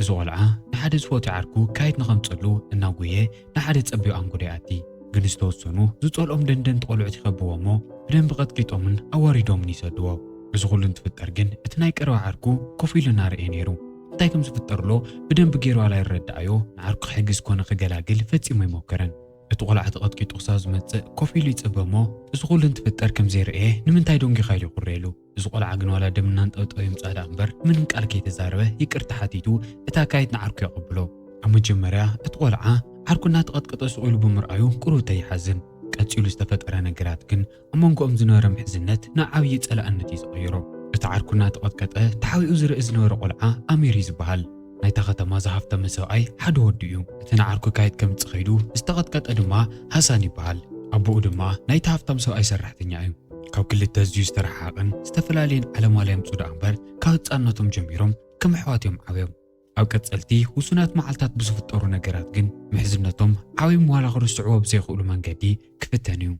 እዚ ቆልዓ ንሓደ ዝፈትዮ ዓርኩ ካይት ንኸምፀሉ እናጎየ ንሓደ ፀቢብ ኣንጎዶ ይኣቲ። ግን ዝተወሰኑ ዝፀልኦም ደንደንቲ ቆልዑት ይኸብዎ እሞ ብደንቢ ቀጥቂጦምን ኣዋሪዶምን ይሰድዎ። እዚ ኩሉ እንትፍጠር ግን እቲ ናይ ቀረባ ዓርኩ ኮፍ ኢሉ እናረእየ ነይሩ። እንታይ ከም ዝፍጠርሎ ብደንቢ ገይሩ ዋላ ይረዳኣዮ፣ ንዓርኩ ክሕግዝ ኮነ ክገላግል ፈጺሙ ኣይሞከረን። እቲ ቆልዓ ተቐጥቂጡ ክሳብ ዝመጽእ ኮፍ ኢሉ ይጽበ እሞ፣ እዚ ኩሉ እንትፍጠር ከም ዘይረኣየ ንምንታይ ደንጊኻ ኢሉ ይኹርየሉ። እዚ ቆልዓ ግን ዋላ ደም እናንጠብጠበ ይምጻእ ደኣ እምበር ምንም ቃል ከይተዛረበ ይቅርታ ሓቲቱ እታ ካይት ንዓርኩ የቐብሎ። ኣብ መጀመርያ እቲ ቆልዓ ዓርኩ እናተቐጥቀጠ ስቕ ኢሉ ብምርኣዩ ቁሩብ ተይሓዝን። ቀጺሉ ዝተፈጠረ ነገራት ግን ኣብ መንጎኦም ዝነበረ ምሕዝነት ናብ ዓብዪ ጸላእነት እዩ ዝቐይሮ። እቲ ዓርኩ እናተቐጥቀጠ ተሓቢኡ ዝርኢ ዝነበረ ቆልዓ ኣሚር እዩ ዝበሃል። ናይታ ከተማ ዝሃብተመ ሰብኣይ ሓደ ወዱ እዩ። እቲ ንዓርኩ ካይት ከምጽእ ከይዱ ዝተቐጥቀጠ ድማ ሃሳን ይበሃል። ኣቦኡ ድማ ናይቲ ሃብታም ሰብኣይ ሰራሕተኛ እዩ። ካብ ክልተ ኣዝዩ ዝተረሓሓቕን ዝተፈላለየን ዓለማውያን የምጽኡ ደኣ እምበር ካብ ህጻንነቶም ጀሚሮም ከም ኣሕዋት እዮም ዓብዮም። ኣብ ቀጸልቲ ውሱናት መዓልታት ብዝፍጠሩ ነገራት ግን ምሕዝነቶም ዓብዮም ዋላ ክርስዕዎ ብዘይኽእሉ መንገዲ ክፍተን እዩ።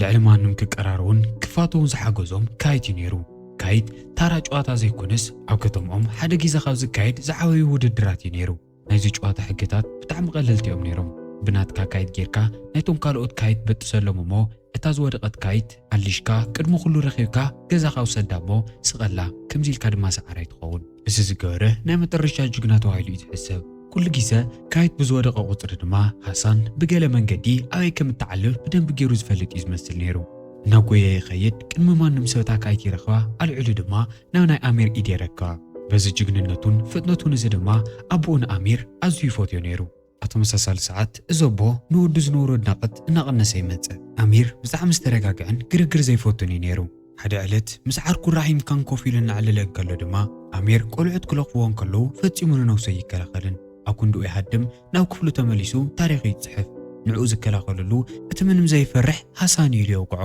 ልዕሊ ማንም ክቀራረቡን ክፋተዉን ዝሓገዞም ካይት እዩ ነይሩ። ካይት ታራ ጨዋታ ዘይኮነስ ኣብ ከተምኦም ሓደ ግዜ ካብ ዝካየድ ዝዓበዩ ውድድራት እዩ ነይሩ። ናይዚ ጨዋታ ሕግታት ብጣዕሚ ቀለልቲ እዮም ነይሮም። ብናትካ ካይት ጌርካ ናይቶም ካልኦት ካይት በጥሰሎም እሞ እታ ዝወደቐት ካይት ኣሊሽካ ቅድሚ ኩሉ ረኺብካ ገዛኻ ውሰዳ እሞ ስቐላ፣ ከምዚ ኢልካ ድማ ሰዓራይ ትኸውን። እዚ ዝገበረ ናይ መጠረሻ ጅግና ተባሂሉ እዩ ዝሕሰብ። ኩሉ ግዜ ካይት ብዝወደቐ ቁጽሪ ድማ ሃሳን ብገለ መንገዲ ኣበይ ከም እትዓልብ ብደንቢ ገይሩ ዝፈልጥ እዩ ዝመስል ነይሩ። እናጎየ ይኸይድ፣ ቅድሚ ማንም ሰብ እታ ካይት ይረኽባ፣ ኣልዒሉ ድማ ናብ ናይ ኣሚር ኢድ የረክባ። በዚ ጅግንነቱን ፍጥነቱን እዚ ድማ ኣቦኡ ንኣሚር ኣዝዩ ይፈትዮ ነይሩ። ኣብ ተመሳሳሊ ሰዓት እዚ ኣቦ ንወዱ ዝነበሮ ኣድናቐት እናቐነሰ ይመጽእ። ኣሚር ብጣዕሚ ዝተረጋግዐን ግርግር ዘይፈቱን እዩ ነይሩ። ሓደ ዕለት ምስ ዓርኩ ራሂም ካን ኮፍ ኢሉ እናዕለለ እንከሎ ድማ ኣሚር ቆልዑት ክለኽፍዎ እንከለዉ ፈጺሙ ንነብሱ ኣይከላኸልን። ኣብ ክንድኡ ይሃድም፣ ናብ ክፍሉ ተመሊሱ ታሪኹ ይጽሕፍ። ንዕኡ ዝከላኸለሉ እቲ ምንም ዘይፈርሕ ሃሳን እዩ ኢሉ የውግዖ።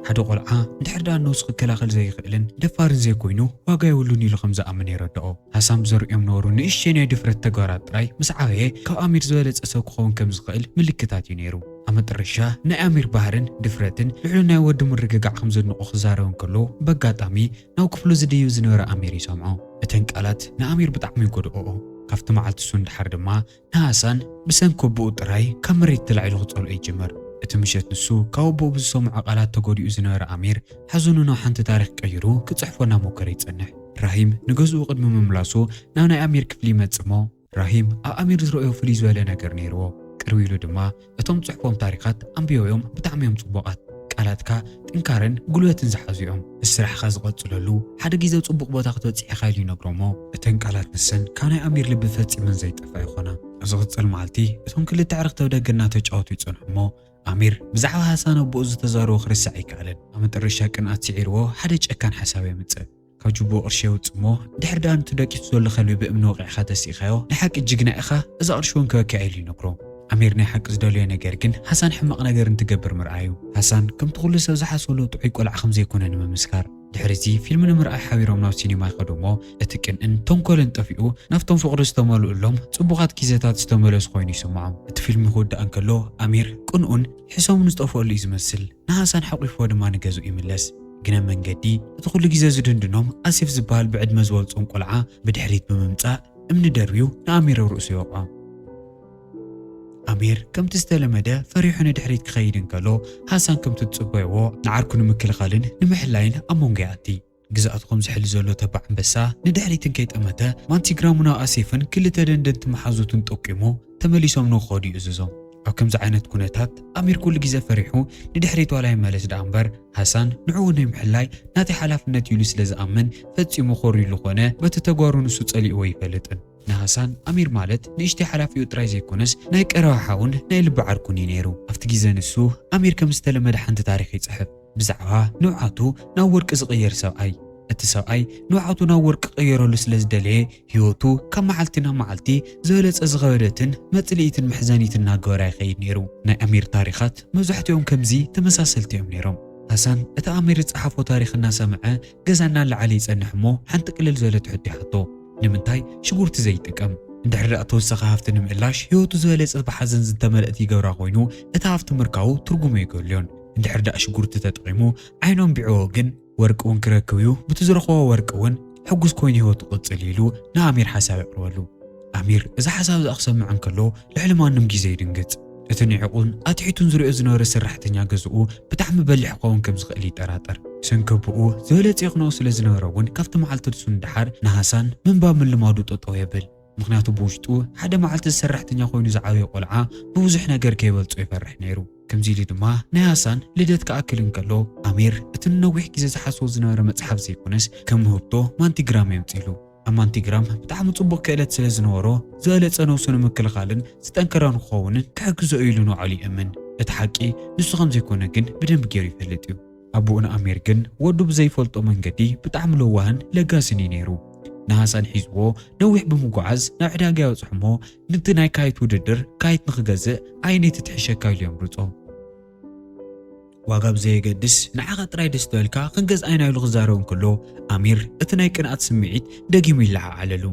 ሓደ ቆልዓ እንድሕር ደኣ ነብሱ ክከላኸል ዘይኽእልን ደፋርን ዘይኮይኑ ዋጋ የብሉን ኢሉ ከም ዝኣምን የረድኦ። ሃሳን ብዘርእዮም ነበሩ ንእሽተይ ናይ ድፍረት ተግባራት ጥራይ ምስ ዓበየ ካብ ኣሚር ዝበለጸ ሰብ ክኸውን ከም ዝኽእል ምልክታት እዩ ነይሩ። ኣብ መጠረሻ ናይ ኣሚር ባህርን ድፍረትን ልዕሊ ናይ ወዲ ምርግጋዕ ከም ዘድንቑ ክዛረብ እንከሎ በጋጣሚ ናብ ክፍሉ ዝድይብ ዝነበረ ኣሚር ይሰምዖ። እተን ቃላት ንኣሚር ብጣዕሚ ይጎድኦኦ። ካብቲ መዓልቲ እሱ ንድሓር ድማ ንሃሳን ብሰንኪ ኣቦኡ ጥራይ ካብ መሬት ተላዒሉ ክጸልኦ ይጅምር። እቲ ምሸት ንሱ ካብ ኣቦኡ ብዝሰምዖ ቃላት ተጎዲኡ ዝነበረ ኣሚር ሓዘኑ ናብ ሓንቲ ታሪኽ ቀይሩ ክጽሕፎ እናሞከረ ይጸንሕ። ራሂም ንገዝኡ ቅድሚ ምምላሱ ናብ ናይ ኣሚር ክፍሊ ይመጽእ እሞ ራሂም ኣብ ኣሚር ዝረኣዮ ፍልይ ዝበለ ነገር ነይርዎ። ቅርብ ኢሉ ድማ እቶም ጽሑፎም ታሪኻት ኣንቢበዮም ብጣዕሚ እዮም ጽቡቓት። ቃላትካ ጥንካረን ጉልበትን ዝሓዙ እዮም። እዚ ስራሕኻ ዝቐጽለሉ ሓደ ግዜ ጽቡቕ ቦታ ክትበጽሕ ኢኻ ኢሉ ይነግሮ እሞ እተን ቃላት ንሰን ካብ ናይ ኣሚር ልቢ ፈጺመን ዘይጠፍኣ ይኾና። ኣብ ዝቕጽል መዓልቲ እቶም ክልተ ኣዕርኽቲ ኣብ ደገ እናተጫወቱ ይጸንሑ እሞ ኣሚር ብዛዕባ ሃሳን ኣቦኡ ዝተዛረቦ ክርስዕ ኣይከኣለን። ኣብ መጠረሻ ቅንኣት ስዒርዎ ሓደ ጨካን ሓሳብ የምጽእ። ካብ ጅቡኡ ቅርሺ የውጽእ እሞ ድሕሪ ደኣ ነቲ ደቂሱ ዘሎ ከልቢ ብእምኒ ወቒዕካ ተሲእካዮ ናይ ሓቂ ጅግና ኢኻ፣ እዛ ቅርሺ እውን ክበኪዓ ኢሉ ይነግሮ። ኣሚር ናይ ሓቂ ዝደለዮ ነገር ግን ሃሳን ሕማቕ ነገር እንትገብር ምርኣዩ። ሃሳን ከምቲ ኩሉ ሰብ ዝሓስበሉ ጥዑይ ቆልዓ ከም ዘይኮነ ንምምስካር። ድሕሪ እዚ ፊልም ንምርኣይ ሓቢሮም ናብ ሲኒማ ይኸዱ እሞ እቲ ቅንእን ተንኮልን ጠፊኡ ናብቶም ፍቕሪ ዝተመልኡሎም ጽቡቓት ግዜታት ዝተመለሱ ኮይኑ ይስምዖም። እቲ ፊልም ክውዳእ እንከሎ ኣሚር ቅንኡን ሕሰሙን ዝጠፍኦሉ እዩ ዝመስል። ንሃሳን ሓቂፍዎ ድማ ንገዝኡ ይምለስ። ግን ኣብ መንገዲ እቲ ኩሉ ግዜ ዝድንድኖም ኣሲፍ ዝበሃል ብዕድመ ዝበልጾም ቆልዓ ብድሕሪት ብምምጻእ እምኒ ደርብዩ ንኣሚር ኣብ ርእሱ ይወቕዖ። ኣሚር ከምቲ ዝተለመደ ፈሪሑ ንድሕሪት ክኸይድ እንከሎ ሃሳን ከምቲ ዝጽበይዎ ንዓርኩ ንምክልኻልን ንምሕላይን ኣብ መንጎ ይኣቲ። ግዝኣቱ ከም ዝሕሊ ዘሎ ተባዕ ኣንበሳ ንድሕሪት እንከይጠመተ ማንቲግራሙ ናብ ኣሲፍን ክልተ ደንደንቲ መሓዙቱን ጠቂሙ ተመሊሶም ንክኸዱ ይእዝዞም። ኣብ ከምዚ ዓይነት ኩነታት ኣሚር ኩሉ ግዜ ፈሪሑ ንድሕሪት ዋላ ይመለስ ደኣ እምበር ሃሳን ንዕኡ ናይ ምሕላይ ናተይ ሓላፍነት ኢሉ ስለ ዝኣምን ፈጺሙ ኮርዩሉ ኮነ በቲ ተግባሩ ንሱ ጸሊእዎ ኣይፈልጥን። ንሃሳን ኣሚር ማለት ንእሽተይ ሓላፊኡ ጥራይ ዘይኮነስ ናይ ቀረባ ሓውን ናይ ልቢ ዓርኩን እዩ ነይሩ። ኣብቲ ግዜ ንሱ ኣሚር ከም ዝተለመደ ሓንቲ ታሪኽ ይጽሕፍ። ብዛዕባ ንብዓቱ ናብ ወርቂ ዝቕየር ሰብኣይ። እቲ ሰብኣይ ንብዓቱ ናብ ወርቂ ክቕየረሉ ስለ ዝደለየ ህይወቱ ካብ መዓልቲ ናብ መዓልቲ ዝበለጸ ዝኸበደትን መጽልኢትን መሕዘኒትን እናገበራ ይኸይድ ነይሩ። ናይ ኣሚር ታሪኻት መብዛሕትኦም ከምዚ ተመሳሰልቲ እዮም ነይሮም። ሃሳን እቲ ኣሚር ዝጸሓፎ ታሪኽ እናሰምዐ ገዛ እናለዓለ ይጸንሕ እሞ ሓንቲ ቅልል ዝበለት ሕቶ ይሓቶ። ንምንታይ ሽጉርቲ ዘይጥቀም? እንድሕር ደኣ ተወሳኺ ሃፍቲ ንምእላሽ ህይወቱ ዝበለጸት ብሓዘን ዝተመልአት ይገብራ ኮይኑ፣ እቲ ሃፍቲ ምርካቡ ትርጉሙ ኣይገሉዮን። እንድሕር ደኣ ሽጉርቲ ተጠቒሙ ዓይኑ ኣንቢዕዎ ግን፣ ወርቂ እውን ክረክብ እዩ፣ ብቲ ዝረኸቦ ወርቂ እውን ሕጉስ ኮይኑ ህይወቱ ክቕጽል ኢሉ ንኣሚር ሓሳብ የቕርበሉ። ኣሚር እዚ ሓሳብ እዚኣ ክሰምዕ እንከሎ ልዕሊ ማንም ግዜ ይድንግጽ። እቲ ንዒቑን ኣትሒቱን ዝሪኦ ዝነበረ ሰራሕተኛ ገዝኡ ብጣዕሚ በሊሕ ክኸውን ከም ዝኽእል ይጠራጠር። ሰንከብኡ ዝበለጸ ይኽንኦ ስለ ዝነበረ እውን ካብቲ መዓልቲ ንሱ ንደሓር ንሃሳን ምንባብ ምልማዱ ጠጠው የብል። ምኽንያቱ ብውሽጡ ሓደ መዓልቲ ሰራሕተኛ ኮይኑ ዝዓበየ ቆልዓ ብብዙሕ ነገር ከይበልጾ ይፈርሕ ነይሩ። ከምዚ ኢሉ ድማ ናይ ሃሳን ልደት ክኣክል እንከሎ ኣሚር እቲ ንነዊሕ ግዜ ዝሓስቦ ዝነበረ መጽሓፍ ዘይኮነስ ከም ውህብቶ ማንቲግራም የምጽኢሉ። ኣብ ማንቲግራም ብጣዕሚ ጽቡቕ ክእለት ስለ ዝነበሮ ዝበለጸ ነብሱ ንምክልኻልን ዝጠንከረ ንክኸውንን ክሕግዞ እዩ ኢሉ ንባዕሉ ይእምን። እቲ ሓቂ ንሱ ከም ዘይኮነ ግን ብደንቢ ገይሩ ይፈልጥ እዩ። ኣቦኡ ንኣሚር ግን ወዱ ብዘይፈልጦ መንገዲ ብጣዕሚ ለዋህን ለጋስን እዩ ነይሩ። ንሃሳን ሒዝዎ ነዊሕ ብምጉዓዝ ናብ ዕዳጋ ይበጽሖ እሞ፣ ነቲ ናይ ካይት ውድድር ካይት ንኽገዝእ ኣየነይቲ ትሕሸካ ኢሉ የምርጾ። ዋጋ ብዘየገድስ ንዓኻ ጥራይ ደስ ትበልካ ክንገዝኣ ኢና ኢሉ ክዛረብ እንከሎ፣ ኣሚር እቲ ናይ ቅንኣት ስምዒት ደጊሙ ይለዓዓለሉ።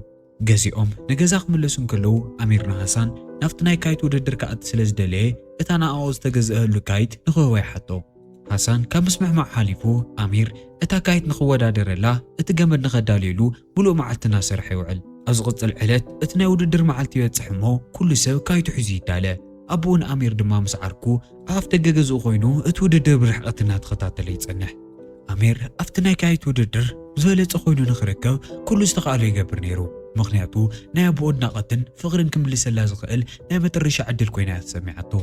ገዚኦም ንገዛ ክምለሱ እንከለዉ፣ ኣሚር ንሃሳን ናብቲ ናይ ካይት ውድድር ክኣቲ ስለ ዝደለየ፣ እታ ንኣኡ ዝተገዝኣሉ ካይት ንኽህቦ ይሓቶ። ሃሳን ካብ ምስምዕማዕ ሓሊፉ፣ ኣሚር እታ ካይት ንኽወዳደረላ እቲ ገመድ ንኸዳልየሉ ምሉእ መዓልቲ እናሰርሐ ይውዕል። ኣብ ዝቕጽል ዕለት እቲ ናይ ውድድር መዓልቲ ይበጽሕ እሞ፣ ኩሉ ሰብ ካይቱ ሒዙ ይዳለ። ኣቦኡ ንኣሚር ድማ ምስ ዓርኩ ኣብ ኣፍደገ ገዝኡ ኮይኑ እቲ ውድድር ብርሕቀት እናተኸታተለ ይጸንሕ። ኣሚር ኣብቲ ናይ ካይት ውድድር ዝበለጸ ኮይኑ ንኽርከብ ኩሉ ዝተኻእሎ ይገብር ነይሩ። ምኽንያቱ ናይ ኣቦኡ ኣድናቖትን ፍቕርን ክምልሰላ ዝኽእል ናይ መጠረሻ ዕድል ኮይና እያ ተሰሚዓቶ።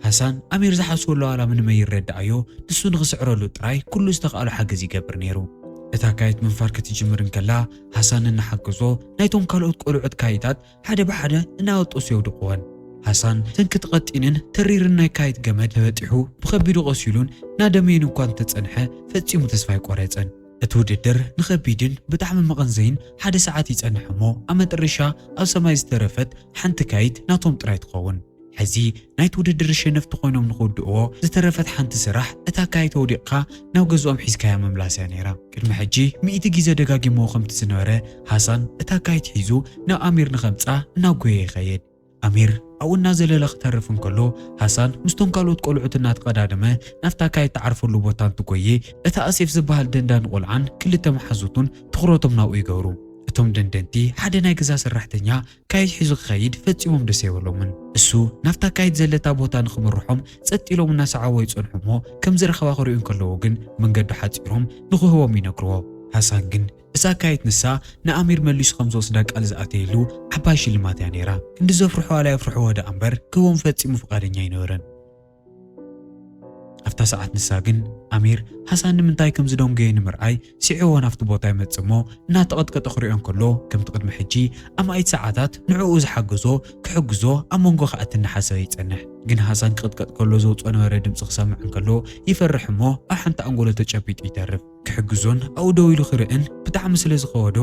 ሃሳን ኣሚር ዝሓስበሉ ዓላማ ንመይ ይረድኣዮ፣ ንሱ ንኽስዕረሉ ጥራይ ኩሉ ዝተኻእሎ ሓገዝ ይገብር ነይሩ። እታ ካይት ምንፋር ክትጅምር እንከላ፣ ሃሳን እናሓገዞ ናይቶም ካልኦት ቆልዑት ካይታት ሓደ ብሓደ እናወጠሱ የውድቕወን። ሃሳን ሰንኪ እቲ ቀጢንን ተሪርን ናይ ካይት ገመድ ተበጢሑ ብኸቢዱ ቆሲሉን እናደመየን እኳ እንተጸንሐ፣ ፈጺሙ ተስፋ ኣይቆረጸን። እቲ ውድድር ንኸቢድን ብጣዕሚ መቐንዘይን ሓደ ሰዓት ይጸንሕ እሞ፣ ኣብ መጠረሻ ኣብ ሰማይ ዝተረፈት ሓንቲ ካይት ናቶም ጥራይ ትኸውን። ሕዚ ናይቲ ውድድር ኣሸነፍቲ ኮይኖም ንኽውድእዎ ዝተረፈት ሓንቲ ስራሕ፣ እታ ካይት ኣውዲቕካ ናብ ገዝኦም ሒዝካያ ምምላስ እያ ነይራ። ቅድሚ ሕጂ ሚእቲ ግዜ ደጋጊምዎ ከምቲ ዝነበረ፣ ሃሳን እታ ካይት ሒዙ ናብ ኣሚር ንኸምጽኣ እናጎየ ይኸይድ። ኣሚር ኣብኡ እናዘለለ ክተርፍ እንከሎ፣ ሃሳን ምስቶም ካልኦት ቆልዑት እናተቐዳደመ ናብታ ካይት ትዓርፈሉ ቦታ እንትጎየ፣ እታ ኣሴፍ ዝበሃል ደንዳኒ ቆልዓን ክልተ መሓዙቱን ትኹረቶም ናብኡ ይገብሩ። እቶም ደንደንቲ ሓደ ናይ ገዛ ሰራሕተኛ ካይት ሒዙ ክኸይድ ፈጺሞም ደስ ኣይበሎምን። እሱ ናብታ ካይት ዘለታ ቦታ ንኽምርሖም ጸጥ ኢሎም እናሰዓብዎ ይጸንሑ እሞ፣ ከም ዝረኸባ ክርእዩ እንከለዉ ግን መንገዱ ሓጺሮም ንኽህቦም ይነግርዎ። ሃሳን ግን እዛ ካይት ንሳ ንኣሚር መሊሱ ከም ዝወስዳ ቃል ዝኣተየሉ ዓባይ ሽልማት እያ ነይራ። ክንዲ ዘፍርሖ ዋላ የፍርሕዎ ደኣ እምበር ክህቦም ፈጺሙ ፍቓደኛ ኣይነበረን። ኣብታ ሰዓት ንሳ ግን ኣሚር ሃሳን ንምንታይ ከም ዝደንጎየ ንምርኣይ ስዒዎ ናብቲ ቦታ ይመጽእ እሞ፣ እናተቐጥቀጠ ክሪኦ እንከሎ፣ ከምቲ ቅድሚ ሕጂ ኣማኢት ሰዓታት ንዕኡ ዝሓገዞ ክሕግዞ ኣብ መንጎ ክኣቲ እናሓሰበ ይጸንሕ። ግን ሃሳን ክቕጥቀጥ ከሎ ዘውጽኦ ነበረ ድምጺ ክሰምዕ እንከሎ ይፈርሕ እሞ፣ ኣብ ሓንቲ ኣንጎሎ ተጨቢጡ ይተርፍ። ክሕግዞን ኣብኡ ደው ኢሉ ክርእን ብጣዕሚ ስለ ዝኸበዶ፣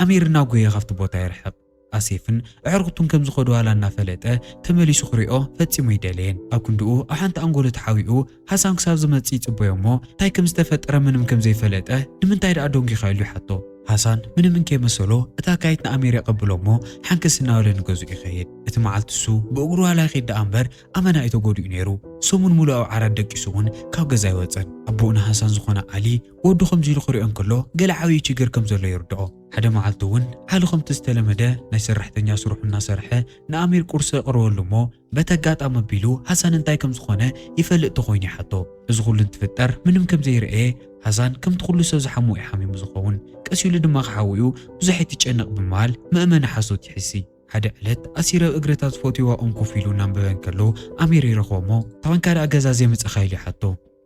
ኣሚር እናጎየ ካብቲ ቦታ ይርሕቕ። ኣሴፍን ኣዕሩኽቱን ከም ዝኸዱ ዋላ እናፈለጠ፣ ተመሊሱ ክሪኦ ፈጺሙ ኣይደለየን። ኣብ ክንድኡ ኣብ ሓንቲ ኣንጎሎ ተሓቢኡ ሃሳን ክሳብ ዝመጽእ ይጽበዮ እሞ፣ እንታይ ከም ዝተፈጠረ ምንም ከም ዘይፈለጠ፣ ንምንታይ ደኣ ደንጊኻ ኢሉ ይሓቶ። ሃሳን ምንም እንከይመሰሎ እታ ካይት ንኣሚር የቐብሎ እሞ፣ ሓንከስ እናበለ ንገዝኡ ይኸይድ። እቲ መዓልቲ እሱ ብእግሩ ዋላ ይኸይድ ደኣ እምበር፣ ኣመና እዩ ተጎዲኡ ነይሩ። ሰሙን ሙሉእ ኣብ ዓራት ደቂሱ እውን ካብ ገዛ ኣይወጸን። ኣቦኡ ንሃሳን ዝኾነ ዓሊ፣ ወዱ ከምዚ ኢሉ ክሪኦ እንከሎ፣ ገለ ዓብዪ ችግር ከም ዘሎ ይርድኦ። ሓደ መዓልቲ እውን ዓሊ ከምቲ ዝተለመደ ናይ ሰራሕተኛ ስርሑ እናሰርሐ ንኣሚር ቁርሲ የቕርበሉ እሞ፣ በቲ ኣጋጣሚ ኣቢሉ ሃሳን እንታይ ከም ዝኾነ ይፈልጥ ተኾይኑ ይሓቶ። እዚ ኩሉ እንትፍጠር ምንም ከም ዘይረኣየ፣ ሃሳን ከምቲ ኩሉ ሰብ ዝሓሞ እዩ ሓሚሙ ዝኸውን። ቀስ ኢሉ ድማ ክሓውኡ ብዙሕ ኣይትጨነቕ ብምባል መእመኒ ሓሶት ይሕሲ። ሓደ ዕለት ኣሲረ ኣብ እግሪ እታ ዝፈትዋ ኦም ኮፍ ኢሉ እናንበበ እንከሎ ኣሚር ይረኽቦ እሞ፣ "እታ ኮንካ ደኣ ገዛ ዘይመጸኻ?" ኢሉ ይሓቶ።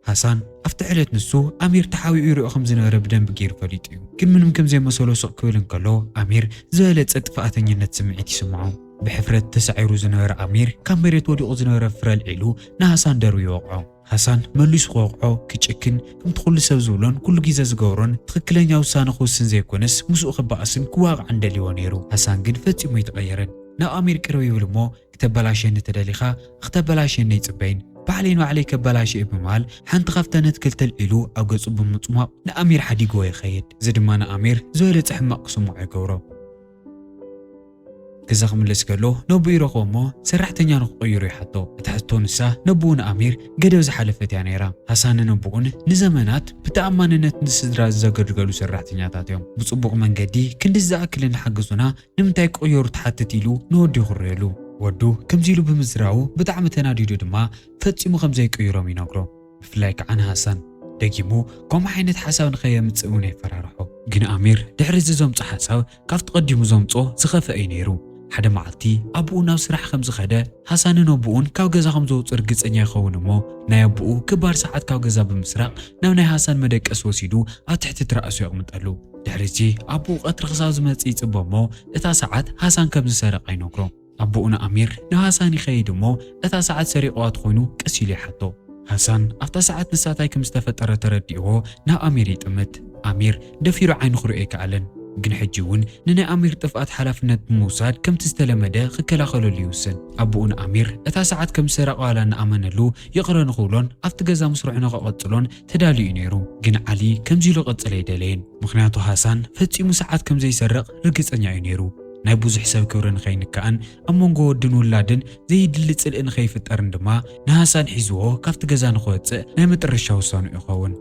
ሃሳን ኣብቲ ዕለት ንሱ ኣሚር ተሓቢኡ ይሪኦ ከም ዝነበረ ብደንቢ ገይሩ ፈሊጡ እዩ። ግን ምንም ከም ዘይመሰሎ ስቕ ክብል እንከሎ ኣሚር ዝበለጸ ጥፍኣተኝነት ስምዒት ይስምዖ። ብሕፍረት ተሳዒሩ ዝነበረ ኣሚር ካብ መሬት ወዲቑ ዝነበረ ፍረ ኣልዒሉ ንሃሳን ደርብዩ ይወቕዖ። ሃሳን መሊሱ ክወቕዖ ክጭክን፣ ከምቲ ኩሉ ሰብ ዝብሎን ኩሉ ግዜ ዝገብሮን ትኽክለኛ ውሳነ ክውስን ዘይኮነስ፣ ምስኡ ክበኣስን ክዋቕዕን ደልይዎ ነይሩ። ሃሳን ግን ፈጺሙ ኣይተቐየረን። ናብ ኣሚር ቅርብ ይብል እሞ፣ "ክተበላሸኒ ተደሊኻ፣ ክተበላሸኒ ኣይጽበይን። ባዕለይ ንባዕለይ ከበላሸ እየ" ብምባል፣ ሓንቲ ካብተን ኣትክልቲ ኣልዒሉ ኣብ ገጹ ብምጽሟቕ ንኣሚር ሓዲግዎ ይኸይድ። እዚ ድማ ንኣሚር ዝበለጸ ሕማቕ ክስምዖ ይገብሮ። ገዛ ክምለስ ከሎ ነብኡ ይረኽቦ እሞ ሰራሕተኛ ንክቕይሮ ይሓቶ። እታ ሕቶ ንሳ ነብኡ ንኣሚር ገደብ ዝሓለፈት እያ ነይራ። ሃሳንን ነብኡን ንዘመናት ብተኣማንነት ንስድራ ዘገልገሉ ሰራሕተኛታት እዮም። ብጽቡቕ መንገዲ ክንዲ ዝኣክል እናሓገዙና ንምንታይ ክቕየሩ ትሓትት ኢሉ ንወዱ ይኹርየሉ። ወዱ ከምዚ ኢሉ ብምዝራቡ ብጣዕሚ ተናዲዱ ድማ ፈጺሙ ከም ዘይቅይሮም ይነግሮ። ብፍላይ ከዓ ንሃሳን ደጊሙ ከምኡ ዓይነት ሓሳብ ንኸየምጽእ እውን የፈራርሖ። ግን ኣሚር ድሕሪ እዚ ዘምጾ ሓሳብ ካብቲ ቀዲሙ ዘምጾ ዝኸፍአ እዩ ነይሩ። ሓደ መዓልቲ ኣቦኡ ናብ ስራሕ ከም ዝኸደ ሃሳንን ኣቦኡን ካብ ገዛ ከም ዘውፅእ ርግፀኛ ይኸውን እሞ ናይ ኣቦኡ ክባር ሰዓት ካብ ገዛ ብምስራቕ ናብ ናይ ሃሳን መደቀስ ወሲዱ ኣብ ትሕቲ ትራእሱ የቕምጠሉ። ድሕሪ እዚ ኣቦኡ ቀትሪ ክሳብ ዝመጽእ ይጽበ እሞ እታ ሰዓት ሃሳን ከም ዝሰረቐ ይነግሮ። ኣቦኡ ንኣሚር ንሃሳን ይኸይድ እሞ እታ ሰዓት ሰሪቕዋ ተኾይኑ ቀስ ኢሉ ይሓቶ። ሃሳን ኣብታ ሰዓት ንሳ እንታይ ከም ዝተፈጠረ ተረዲእዎ ናብ ኣሚር ይጥምት። ኣሚር ደፊሩ ዓይኑ ክርእዮ ኣይከኣለን። ግን ሕጂ እውን ንናይ ኣሚር ጥፍኣት ሓላፍነት ብምውሳድ ከምቲ ዝተለመደ ክከላኸለሉ ይውስን። ኣቦኡ ንኣሚር እታ ሰዓት ከም ዝሰረቐዋላ እናኣመነሉ ይቕረ ንኽብሎን ኣብቲ ገዛ ምስርሑ ንኽቐጽሎን ተዳልዩ እዩ ነይሩ። ግን ዓሊ ከምዚ ኢሉ ክቕጽል ኣይደለየን። ምኽንያቱ ሃሳን ፈጺሙ ሰዓት ከም ዘይሰርቕ ርግጸኛ እዩ ነይሩ። ናይ ብዙሕ ሰብ ክብሪ ንኸይንካእን ኣብ መንጎ ወድን ውላድን ዘይድሊ ጽልኢ ንኸይፍጠርን ድማ ንሃሳን ሒዝዎ ካብቲ ገዛ ንኽወጽእ ናይ መጠረሻ ውሳኑ ይኸውን።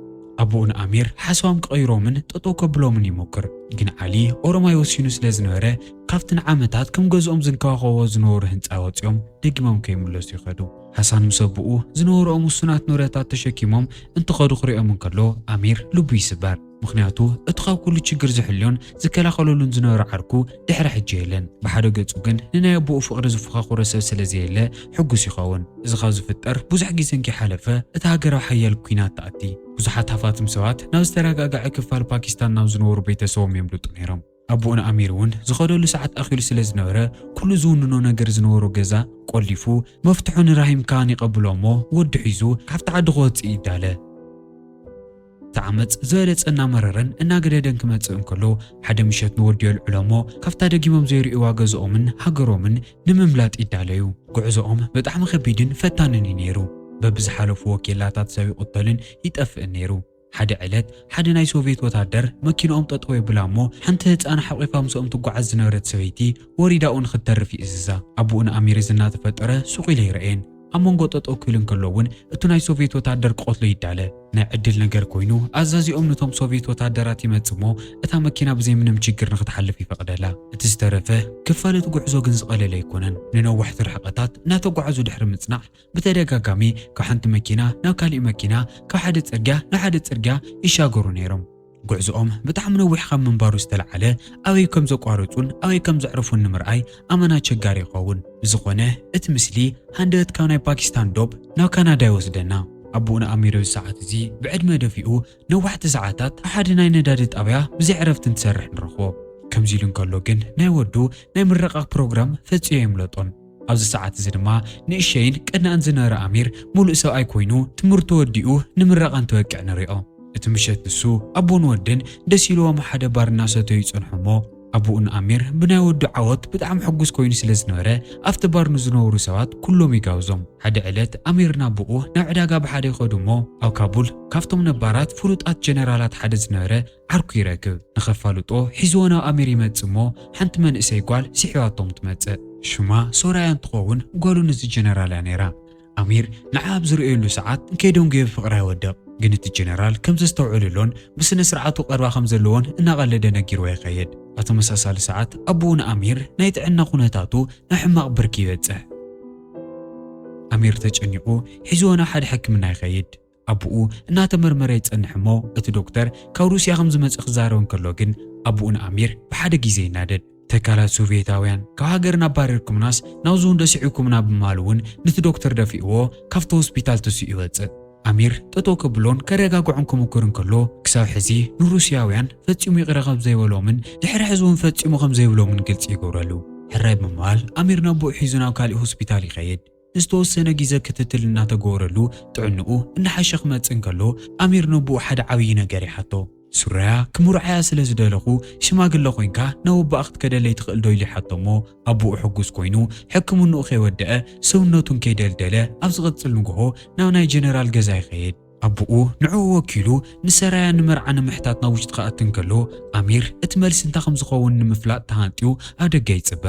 ኣቦኡ ንኣሚር ሓሳቦም ክቐይሮምን ጠጠው ከብሎምን ይሞክር። ግን ዓሊ ኦሮማይ ወሲኑ ስለ ዝነበረ ካብቲ ንዓመታት ከም ገዝኦም ዝንከባኸብዎ ዝነበሩ ህንጻ ወጺኦም ደጊሞም ከይምለሱ ይኸዱ። ሃሳን ምስ ኣቦኡ ዝነበርኦም ውሱናት ንብረታት ተሸኪሞም እንትኸዱ ክሪኦም እንከሎ ኣሚር ልቡ ይስበር። ምኽንያቱ እቲ ካብ ኩሉ ችግር ዝሕልዮን ዝከላኸለሉን ዝነበረ ዓርኩ ድሕሪ ሕጂ የለን። ብሓደ ገጹ ግን ንናይ ኣቦኡ ፍቕሪ ዝፈኻኽሮ ሰብ ስለ ዘየለ ሕጉስ ይኸውን። እዚ ካብ ዝፍጠር ብዙሕ ግዜ እንከይሓለፈ እታ ሃገራዊ ሓያል ኲናት ትኣቲ። ብዙሓት ሃፋትም ሰባት ናብ ዝተረጋግዐ ክፋል ፓኪስታን ናብ ዝነበሩ ቤተሰቦም የምልጡ ነይሮም። ኣቦኡ ንኣሚር እውን ዝኸደሉ ሰዓት ኣኺሉ ስለ ዝነበረ ኩሉ ዝውንኖ ነገር ዝነበሮ ገዛ ቆሊፉ መፍትሑ ንራሂም ካን ይቐብሎ እሞ ወዱ ሒዙ ካብቲ ዓዲ ክወፅእ ይዳለ። እቲ ዓመፅ ዝበለፀ እናመረረን እናገደደን ክመፅእ እንከሎ ሓደ ምሸት ንወዱ የልዕሎ እሞ ካብታ ደጊሞም ዘይርእይዋ ገዝኦምን ሃገሮምን ንምምላጥ ይዳለዩ። ጉዕዞኦም ብጣዕሚ ከቢድን ፈታንን እዩ ነይሩ። በብዝሓለፍዎ ኬላታት ሰብ ይቕተልን ይጠፍእን ነይሩ። ሓደ ዕለት ሓደ ናይ ሶቪየት ወታደር መኪንኦም ጠጠው የብላ እሞ ሓንቲ ህፃን ሓቂፋ ምስኦም ትጓዓዝ ዝነበረት ሰበይቲ ወሪዳኡ ንክትተርፍ ይእዝዛ። ኣቦኡ ንኣሚር እዚ እናተፈጠረ ሱቕ ኢለ ይረእየን። ኣብ መንጎ ጠጠው ክብል እንከሎ እውን እቱ ናይ ሶቪየት ወታደር ክቐትሎ ይዳለ። ናይ ዕድል ነገር ኮይኑ ኣዛዚኦም ነቶም ሶቪየት ወታደራት ይመጽእ እሞ እታ መኪና ብዘይ ምንም ችግር ንክትሓልፍ ይፈቕደላ። እቲ ዝተረፈ ክፋል እቲ ጉዕዞ ግን ዝቐለለ ኣይኮነን። ንነዋሕቲ ርሕቀታት እናተጓዓዙ ድሕሪ ምጽናሕ ብተደጋጋሚ ካብ ሓንቲ መኪና ናብ ካሊእ መኪና ካብ ሓደ ጽርግያ ናብ ሓደ ጽርግያ ይሻገሩ ነይሮም። ጉዕዞኦም ብጣዕሚ ነዊሕ ካብ ምንባሩ ዝተለዓለ ኣበይ ከም ዘቋረጹን ኣበይ ከም ዘዕረፉን ንምርኣይ ኣመና ኣቸጋሪ ይኸውን። ብዝኾነ እቲ ምስሊ ሃንደበት ካብ ናይ ፓኪስታን ዶብ ናብ ካናዳ ይወስደና። ኣቦኡ ንኣሚር እዚ ሰዓት እዚ ብዕድመ ደፊኡ ነዋሕቲ ሰዓታት ኣብ ሓደ ናይ ነዳዲ ጣብያ ብዘይ ዕረፍቲ እንትሰርሕ ንረኽቦ። ከምዚ ኢሉ እንከሎ ግን ናይ ወዱ ናይ ምረቓ ፕሮግራም ፈጺሙ የምለጦን። ኣብዚ ሰዓት እዚ ድማ ንእሸይን ቅናእን ዝነበረ ኣሚር ሙሉእ ሰብኣይ ኮይኑ ትምህርቱ ወዲኡ ንምረቓ እንትበቅዕ ንሪኦ። እቲ ምሸት ንሱ ኣቦን ወድን ደስ ኢልዎም ሓደ ባር እናሰተዩ ይጸንሑ እሞ ኣቦኡ ንኣሚር ብናይ ወዱ ዓወት ብጣዕሚ ሕጉስ ኮይኑ ስለ ዝነበረ ኣብቲ ባር ንዝነበሩ ሰባት ኩሎም ይጋብዞም። ሓደ ዕለት ኣሚር ናብኡ ናብ ዕዳጋ ብሓደ ይኸዱ እሞ ኣብ ካቡል ካብቶም ነባራት ፍሉጣት ጀነራላት ሓደ ዝነበረ ዓርኩ ይረክብ። ንኸፋልጦ ሒዝዎ ናብ ኣሚር ይመጽእ እሞ ሓንቲ መንእሰይ ጓል ስሒባቶም ትመጽእ። ሽማ ሶራያ እንትኸውን ጓሉ ንዚ ጀነራል እያ ነይራ። ኣሚር ንዓ ኣብ ዝርእየሉ ሰዓት ከይደንጉየ ብፍቕራ ይወድቕ። ግን እቲ ጀነራል ከም ዘስተውዕልሎን ብስነ ስርዓቱ ቀርባ ከም ዘለዎን እናቐለደ ነጊርዎ ይኸይድ። ኣብ ተመሳሳሊ ሰዓት ኣቦኡ ንኣሚር ናይ ጥዕና ኩነታቱ ናብ ሕማቕ ብርኪ ይበጽሕ። ኣሚር ተጨኒቑ ሒዝዎ ናብ ሓደ ሕክምና ይኸይድ። ኣቦኡ እናተመርመረ ይጸንሕ እሞ እቲ ዶክተር ካብ ሩስያ ከም ዝመጽእ ክዛረብ እንከሎ ግን ኣቦኡ ንኣሚር ብሓደ ግዜ ይናደድ። ተካላት ሶቪየታውያን ካብ ሃገርና ኣባሪርኩምናስ ናብዚ እውን ደሲዕኩምና ብምባል እውን ነቲ ዶክተር ደፊእዎ ካብቲ ሆስፒታል ትስኡ ይወጽእ። ኣሚር ጠጠው ከብሎን ከረጋግዖን ክምኩር እንከሎ ክሳብ ሕዚ ንሩስያውያን ፈጺሙ ይቕረ ከም ዘይበሎምን ድሕሪ ሕዚ እውን ፈጺሙ ከም ዘይብሎምን ግልጺ ይገብረሉ። ሕራይ ብምባል ኣሚር ነቦኡ ሒዙ ናብ ካሊእ ሆስፒታል ይኸይድ። ንዝተወሰነ ግዜ ክትትል እናተገበረሉ ጥዕንኡ እናሓሸ ክመጽእ እንከሎ ኣሚር ነቦኡ ሓደ ዓብዪ ነገር ይሓቶ። ሱራያ ክምርዓያ ስለ ዝደለኹ ሽማግለ ኮይንካ ናብ ኣቦኣ ክትከደለይ ትኽእል ዶ ኢሉ ይሓቶ እሞ ኣቦኡ ሕጉስ ኮይኑ ሕክምንኡ ከይወደአ ሰውነቱን ከይደልደለ ኣብ ዝቕጽል ንግሆ ናብ ናይ ጀነራል ገዛ ይኸይድ። ኣቦኡ ንዕኡ ወኪሉ ንሰራያ ንመርዓ ንምሕታት ናብ ውሽጢ ክኣቲ እንከሎ ኣሚር እቲ መልሲ እንታይ ከም ዝኸውን ንምፍላጥ ተሃንጥዩ ኣብ ደገ ይጽበ።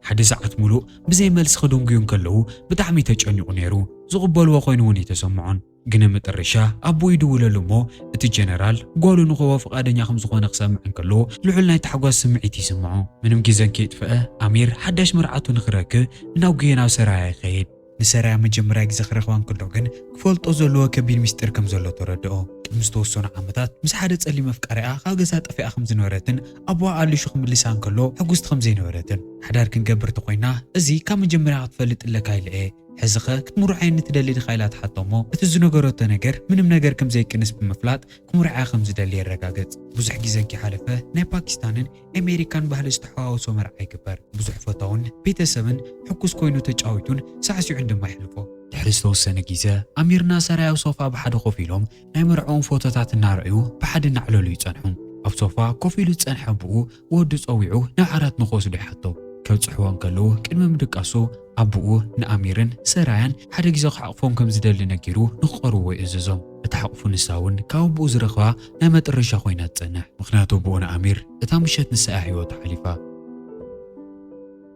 ሓደ ሰዓት ሙሉእ ብዘይ መልሲ ክድንጉዩ እንከለዉ ብጣዕሚ ተጨኒቑ ነይሩ። ዝቕበልዎ ኮይኑ እውን ኣይተሰምዖን። ግን ኣብ መጠረሻ ኣቦኡ ይድውለሉ እሞ እቲ ጀነራል ጓሉ ንክህቦ ፍቓደኛ ከም ዝኾነ ክሰምዕ እንከሎ ልዑል ናይ ታሕጓስ ስምዒት ይስምዖ። ምንም ግዜን ከየጥፍአ ኣሚር ሓዳሽ መርዓቱ ንክረክብ እናጉየ ናብ ሰራያ ይኸይድ። ንሰራያ መጀመርያ ግዜ ክረኽባ እንከሎ ግን ክፈልጦ ዘለዎ ከቢድ ምስጢር ከም ዘሎ ተረድኦ። ቅድሚ ዝተወሰኑ ዓመታት ምስ ሓደ ጸሊም ኣፍቃሪኣ ካብ ገዛ ጠፊኣ ከም ዝነበረትን ኣቦኣ ኣሊሹ ክምልሳ እንከሎ ሕጉስቲ ከም ዘይነበረትን ሓዳር ክንገብር ተኾይና እዚ ካብ መጀመርያ ክትፈልጥ ኣለካ ኢለ እየ። ሕዚኸ ክትምርዓየኒ ትደሊ ዲኻ ኢላ ትሓቶ እሞ እቲ ዝነገረቶ ነገር ምንም ነገር ከም ዘይቅንስ ብምፍላጥ ክምርዓያ ከም ዝደሊ የረጋግጽ። ብዙሕ ግዜ እንከይሓለፈ ናይ ፓኪስታንን ኣሜሪካን ባህሊ ዝተሓዋወሶ መርዓ ይግበር። ብዙሕ ፈታውን ቤተሰብን ሕጉስ ኮይኑ ተጫዊቱን ሳዕሲዑን ድማ የሕልፎ። ድሕሪ ዝተወሰነ ግዜ ኣሚርና ሰራያ ኣብ ሶፋ ብሓደ ኮፍ ኢሎም ናይ መርዕኦም ፎቶታት እናረኣዩ ብሓደ እናዕለሉ ይጸንሑ። ኣብ ሶፋ ኮፍ ኢሉ ዝጸንሐ ኣቦኡ ወዱ ጸዊዑ ናብ ዓራት ንክወስዶ ይሓቶ። ከብጽሕዎ እንከለዉ ቅድሚ ምድቃሱ ኣቦኡ ንኣሚርን ሰራያን ሓደ ግዜ ክሓቕፎም ከም ዝደሊ ነጊሩ ንክቐርብዎ ይእዝዞም። እታ ሓቕፉ ንሳ እውን ካብ ኣቦኡ ዝረኽባ ናይ መጠረሻ ኮይና ትጸንሕ። ምኽንያቱ ኣቦኡ ንኣሚር እታ ምሸት ንሳ እያ ህይወቱ ሓሊፋ።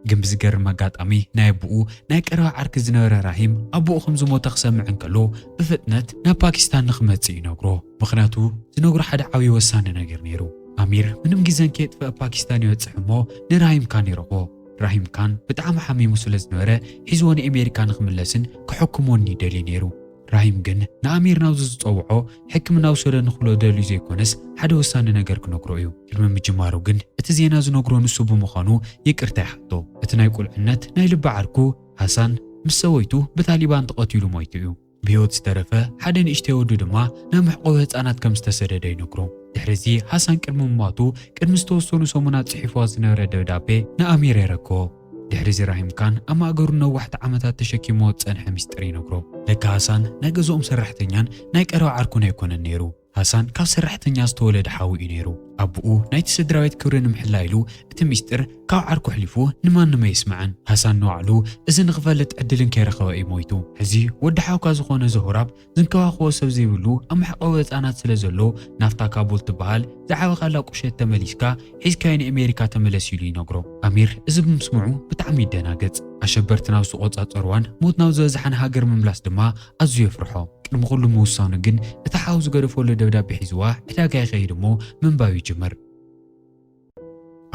ግን ብዝገርም ኣጋጣሚ ናይ ኣቦኡ ናይ ቀረባ ዓርኪ ዝነበረ ራሂም ኣቦኡ ከም ዝሞተ ክሰምዕ እንከሎ ብፍጥነት ናብ ፓኪስታን ንክመጽእ ይነግሮ። ምኽንያቱ ዝነግሮ ሓደ ዓብዪ ወሳኒ ነገር ነይሩ። ኣሚር ምንም ግዜን ከየጥፍአ ፓኪስታን ይበጽሕ እሞ ንራሂም ካን ይረኽቦ። ራሂም ካን ብጣዕሚ ሓሚሙ ስለ ዝነበረ ሒዝዎ ንኣሜሪካ ንክምለስን ክሕክሞን ይደሊ ነይሩ። ራሂም ግን ንኣሚር ናብዚ ዝጸውዖ ሕክምናዊ ሰዶ ንክሎ ደልዩ ዘይኮነስ ሓደ ወሳኒ ነገር ክነግሮ እዩ። ቅድሚ ምጅማሩ ግን እቲ ዜና ዝነግሮ ንሱ ብምዃኑ ይቅርታ ይሓቶ። እቲ ናይ ቁልዕነት ናይ ልቢ ዓርኩ ሃሳን ምስ ሰበይቱ ብታሊባን ተቐቲሉ ሞይቱ እዩ። ብህይወት ዝተረፈ ሓደ ንእሽተይ ወዱ ድማ ናብ መዕቆቢ ህጻናት ከም ዝተሰደደ ይነግሮ። ድሕሪ እዚ ሃሳን ቅድሚ ምሟቱ ቅድሚ ዝተወሰኑ ሰሙናት ጽሒፍዋ ዝነበረ ደብዳቤ ንኣሚር የረክቦ። ድሕሪ እዚ ራሂም ካን ኣብ ማእገሩ ነዋሕቲ ዓመታት ተሸኪምዎ ዝጸንሐ ሚስጥር ይነግሮ። ለካ ሃሳን ናይ ገዝኦም ሰራሕተኛን ናይ ቀረባ ዓርኩን ኣይኮነን ነይሩ። ሃሳን ካብ ሰራሕተኛ ዝተወለደ ሓው እዩ ነይሩ። ኣቦኡ ናይቲ ስድራ ቤት ክብሪ ንምሕላይ ኢሉ እቲ ሚስጥር ካብ ዓርኩ ኣሕሊፉ ንማንም ኣየስምዐን። ሃሳን ንባዕሉ እዚ ንክፈልጥ ዕድልን ከይረኸበ እዩ ሞይቱ። ሕዚ ወዲ ሓውካ ዝኾነ ዞህራብ ዝንከባኸቦ ሰብ ዘይብሉ ኣብ መዕቆቢ ህጻናት ስለ ዘሎ ናብታ ካቡል ትበሃል ዝዓበኻላ ቁሸት ተመሊስካ ሒዝካዮ ንኣሜሪካ ተመለስ ኢሉ ይነግሮ። ኣሚር እዚ ብምስምዑ ብጣዕሚ ይደናገጽ። ኣሸበርቲ ናብ ዝቆጻጸርዋን ሞት ናብ ዝበዝሓን ሃገር ምምላስ ድማ ኣዝዩ የፍርሖ። ቅድሚ ኩሉ ምውሳኑ ግን እቲ ሓው ዝገደፈሉ ደብዳቤ ሒዝዋ ዕዳጋ ይኸይድ እሞ ምንባብ ይጅምር።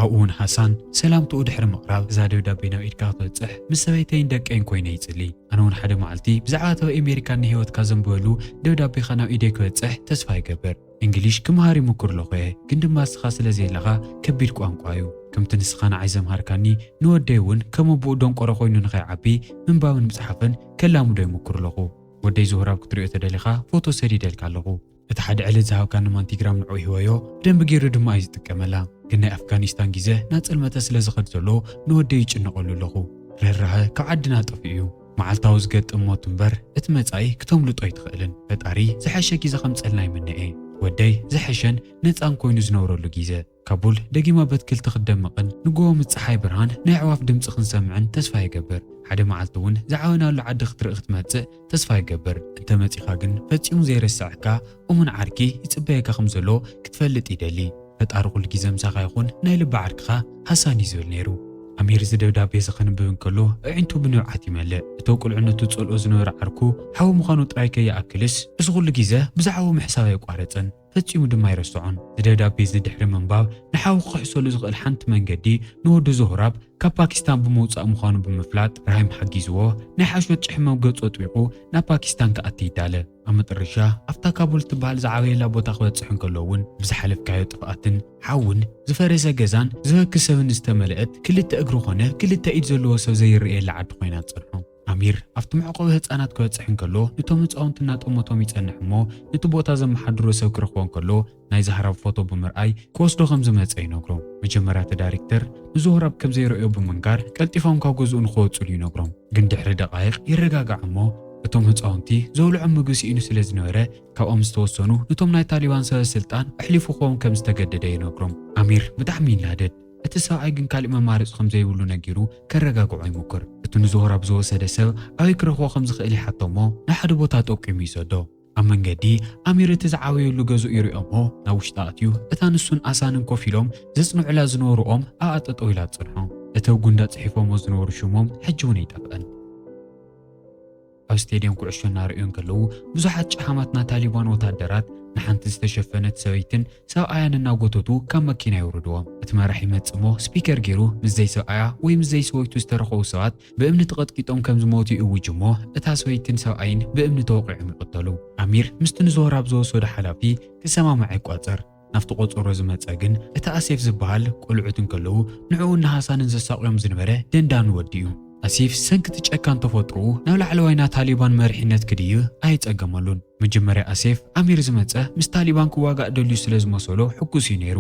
ኣብኡ እውን ሃሳን ሰላምትኡ ድሕሪ ምቕራብ እዛ ደብዳቤ ናብ ኢድካ ክትበጽሕ ምስ ሰበይተይን ደቀይን ኮይነ ይጽሊ። ኣነ እውን ሓደ መዓልቲ ብዛዕባ ተባይ ኣሜሪካ ንህይወትካ ዘንብበሉ ደብዳቤኻ ናብ ኢደይ ክበጽሕ ተስፋ ይገብር። እንግሊሽ ክምሃር ይምኩር ኣለኹ እየ፣ ግን ድማ እስኻ ስለ ዘየለኻ ከቢድ ቋንቋ እዩ። ከምቲ ንስኻ ንዓይ ዘምሃርካኒ ንወደይ እውን ከም ኣቦኡ ደንቆሮ ኮይኑ ንኸይዓቢ ምንባብን ምጽሓፍን ከላምዶ ይምኩር ኣለኹ። ወደይ ዞህራብ ክትሪኦ ተደሊኻ ፎቶ ሰዲደልካ ኣለኹ። እቲ ሓደ ዕለት ዝሃብካኒ ማንቲግራም ንዕኡ ሂበዮ፣ ብደንቢ ገይሩ ድማ እዩ ዝጥቀመላ። ግን ናይ ኣፍጋኒስታን ግዜ ናጽልመተ ስለ ዝኸድ ዘሎ ንወደይ ይጭነቐሉ ኣለኹ። ርህራሀ ካብ ዓድና ጠፊኡ እዩ። መዓልታዊ ዝገጥም ሞት እምበር እቲ መጻኢ ክተምልጦ ኣይትኽእልን። ፈጣሪ ዝሐሸ ግዜ ከምጸልና ይምነ እየ። ወደይ ዝሐሸን ነጻን ኮይኑ ዝነብረሉ ግዜ። ካቡል ደጊማ በትክልቲ ክትደምቕን ንጎሆ ምስ ጸሓይ ብርሃን ናይ ኣዕዋፍ ድምጺ ክንሰምዕን ተስፋ ይገብር። ሓደ መዓልቲ እውን ዝዓበናሉ ዓዲ ክትርኢ ክትመጽእ ተስፋ ይገብር። እንተ መጺኻ ግን ፈጺሙ ዘይረስዐካ እሙን ዓርኪ ይጽበየካ ከም ዘሎ ክትፈልጥ ይደሊ። ፈጣሪ ኩሉ ግዜ ምሳኻ ይኹን፣ ናይ ልቢ ዓርክኻ ሃሳን እዩ ዝብል ነይሩ። ኣሚር እዚ ደብዳቤ እዚ ከንብብ እንከሎ ኣዒንቱ ብንብዓት ይመልእ። እቲ ኣብ ቁልዕነቱ ጸልኦ ዝነበረ ዓርኩ ሓው ምዃኑ ጥራይ ከይኣክልስ እዚ ኩሉ ግዜ ብዛዕባኡ ምሕሳብ ኣይቋረጸን። ፈጺሙ ድማ ኣይረስዖን። እዚ ደብዳቤ እዚ ድሕሪ ምንባብ ንሓው ክኽሕሰሉ ዝኽእል ሓንቲ መንገዲ ንወዱ ዞህራብ ካብ ፓኪስታን ብምውጻእ ምዃኑ ብምፍላጥ ራሂም ሓጊዝዎ ናይ ሓሾት ጭሕሚ ኣብ ገጹ ኣጥቢቑ ናብ ፓኪስታን ክኣቲ ይዳለ። ኣብ መጠረሻ ኣብታ ካቡል ትበሃል ዝዓበየላ ቦታ ክበጽሕ እንከሎ እውን ብዝሓለፍካዮ ጥፍኣትን ሓውን ዝፈረሰ ገዛን ዝበኪ ሰብን ዝተመልአት ክልተ እግሪ ኾነ ክልተ ኢድ ዘለዎ ሰብ ዘይረኣየላ ዓዲ ኮይና ትጸንሖ። ኣሚር ኣብቲ መዕቆቢ ህጻናት ክበጽሕ እንከሎ ንቶም ህጻውንቲ እናጠመቶም ይጸንሕ እሞ ነቲ ቦታ ዘመሓድሮ ሰብ ክረኽቦ እንከሎ ናይ ዛህራብ ፎቶ ብምርኣይ ክወስዶ ከም ዝመጸ ይነግሮ። መጀመርያ እቲ ዳይሬክተር ንዞህራብ ከም ዘይረኣዮ ብምንጋር ቀልጢፎም ካብ ገዝኡ ንክወጽሉ ይነግሮም። ግን ድሕሪ ደቓይቕ ይረጋጋዕ እሞ እቶም ህጻውንቲ ዘውልዖም ምግቢ ስኢኑ ስለ ዝነበረ ካብኦም ዝተወሰኑ ነቶም ናይ ታሊባን ሰበ ስልጣን ኣሕሊፉ ክህቦም ከም ዝተገደደ ይነግሮም። ኣሚር ብጣዕሚ ይናደድ። እቲ ሰብኣይ ግን ካሊእ መማረፂ ከም ዘይብሉ ነጊሩ ከረጋግዖ ይሙክር። እቲ ንዞህራብ ዝወሰደ ሰብ ኣበይ ክረኽቦ ከም ዝኽእል ይሓቶ እሞ ናብ ሓደ ቦታ ጠቂሙ ይሰዶ። ኣብ መንገዲ ኣሚር እቲ ዝዓበየሉ ገዝኡ ይሪኦ እሞ ናብ ውሽጢ ኣትዩ እታ ንሱን ኣሳንን ኮፍ ኢሎም ዘጽንዑላ ዝነበሩ ኦም ኣብኣ ጠጠው ኢላ ትጽንሖ። እቲ ሰብ ጉንዳ ጽሒፎሞ ዝነበሩ ሽሞም ሕጂ እውን ኣይጠፍአን። ኣብ ስቴድየም ኩዕሾ እናረእዩ እንከለዉ፣ ብዙሓት ጨሓማት ናይ ታሊባን ወታደራት ንሓንቲ ዝተሸፈነት ሰበይትን ሰብኣያን እናጎተቱ ካብ መኪና የውርድዎም። እቲ መራሒ ይመጽእ እሞ፣ ስፒከር ገይሩ ምስ ዘይሰብኣያ ወይ ምስ ዘይሰበይቱ ዝተረኸቡ ሰባት ብእምኒ ተቐጥቂጦም ከም ዝሞቱ ይእውጅ እሞ፣ እታ ሰበይትን ሰብኣይን ብእምኒ ተወቒዖም ይቕተሉ። ኣሚር ምስቲ ንዞህራብ ዝወሰዶ ሓላፊ ክሰማማዕ ይቋጸር። ናብቲ ቆጸሮ ዝመጸ ግን፣ እቲ ኣሴፍ ዝበሃል ቆልዑት እንከለዉ ንዕኡን ንሃሳንን ዘሳቕዮም ዝነበረ ደንዳኒ ወዲ እዩ። ኣሲፍ ሰንኪ እቲ ጨካን ተፈጥሮኡ ናብ ላዕለዋይ ናይ ታሊባን መሪሕነት ክድይብ ኣይጸገመሉን። መጀመርያ ኣሴፍ ኣሚር ዝመጸ ምስ ታሊባን ክዋጋእ ደልዩ ስለ ዝመሰሎ ሕጉስ እዩ ነይሩ።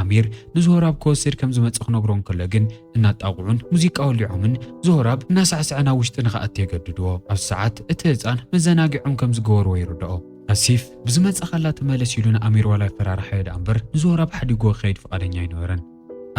ኣሚር ንዞህራብ ክወስድ ከም ዝመጸ ክነግሮ እንከሎ ግን እናጣቕዑን ሙዚቃ ወሊዖምን ዞህራብ እናሳዕስዐ ናብ ውሽጢ ንኽኣቱ የገድድዎ። ኣብ ሰዓት እቲ ህጻን መዘናጊዖም ከም ዝገበርዎ ይርድኦ። ኣሲፍ ብዝመጸኻላ ተመለስ ኢሉ ንኣሚር ዋላ ይፈራርሓዮ ደኣ እምበር ንዞህራብ ሓዲግዎ ክኸይድ ፍቓደኛ ኣይነበረን።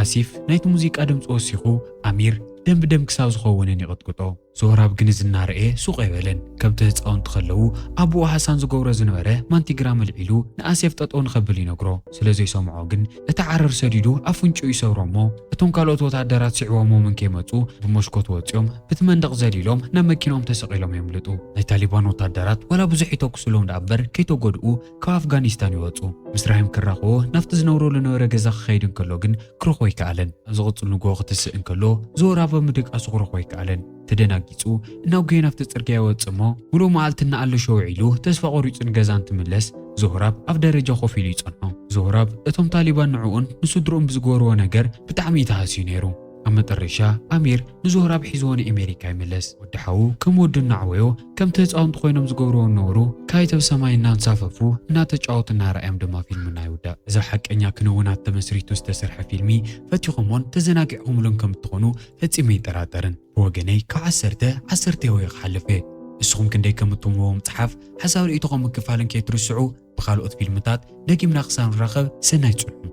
ኣሲፍ ናይቲ ሙዚቃ ድምፂ ወሲኹ ኣሚር ደም ብደም ክሳብ ዝኸውንን ይቕጥቅጦ። ዞህራብ ግን እዚ እናረኤ ሱቕ ኣይበለን። ከምቲ ህፃውንቲ ከለዉ ኣቦኡ ሃሳን ዝገብሮ ዝነበረ ማንቲግራም ኣልዒሉ ንኣሴፍ ጠጠው ንኸብል ይነግሮ። ስለ ዘይሰምዖ ግን እቲ ዓረር ሰዲዱ ኣፍንጭኡ ይሰብሮ እሞ እቶም ካልኦት ወታደራት ስዕቦሞምን ከይመፁ ብመስኮት ወፂኦም ብቲ መንደቕ ዘሊሎም ናብ መኪናኦም ተሰቒሎም የምልጡ። ናይ ታሊባን ወታደራት ዋላ ብዙሕ ይተኩስሎም ደኣ እምበር ከይተጎድኡ ካብ ኣፍጋኒስታን ይወፁ። ምስ ራሂም ክራኸቦ ናብቲ ዝነብረሉ ነበረ ገዛ ክኸይድ እንከሎ ግን ክረኽቦ ኣይከኣለን። ኣብ ዝቕፅል ንግሆ ክትስእ እንከሎ ዞህራብ ኣብ ምድቃሱ ክረኽቦ ኣይከኣለን። ተደናጊፁ እናጉየ ናብቲ ፅርግያ ይወፅእ እሞ ምሉእ መዓልቲ እናኣለሸ ውዒሉ ተስፋ ቆሪፁ ንገዛ እንትምለስ ዞህራብ ኣብ ደረጃ ኮፍ ኢሉ ይፀንሖ። ዞህራብ እቶም ታሊባን ንዕኡን ንስድርኡን ብዝገበርዎ ነገር ብጣዕሚ እዩ ተሃስዩ ነይሩ። ኣብ መጠረሻ ኣሚር ንዞህራብ ሒዝዎ ንኤሜሪካ ይምለስ። ወዲ ሓዉ ከም ወዱ እናዓበዮ ከምቲ ህፃውንቲ ኮይኖም ዝገብርዎ እናነበሩ ካይተብ ሰማይ እናንሳፈፉ እናተጫወቱ እናረኣዮም ድማ ፊልምና ይውዳእ። እዚ ኣብ ሓቀኛ ክንውናት ተመስሪቱ ዝተሰርሐ ፊልሚ ፈቲኹሞን ተዘናጊዕኹምሉን ከም እትኾኑ ፈጺመ ኣይጠራጠርን። ብወገነይ ካብ ዓሰርተ፣ ዓሰርተ ወይ ክሓልፍ እየ። ንስኹም ክንደይ ከም እትምዎ መጽሓፍ ሓሳብ ርእይቶኹም ምክፋልን ከይትርስዑ። ብኻልኦት ፊልምታት ደጊምና ክሳብ ንራኸብ ሰናይ ጽንሑ።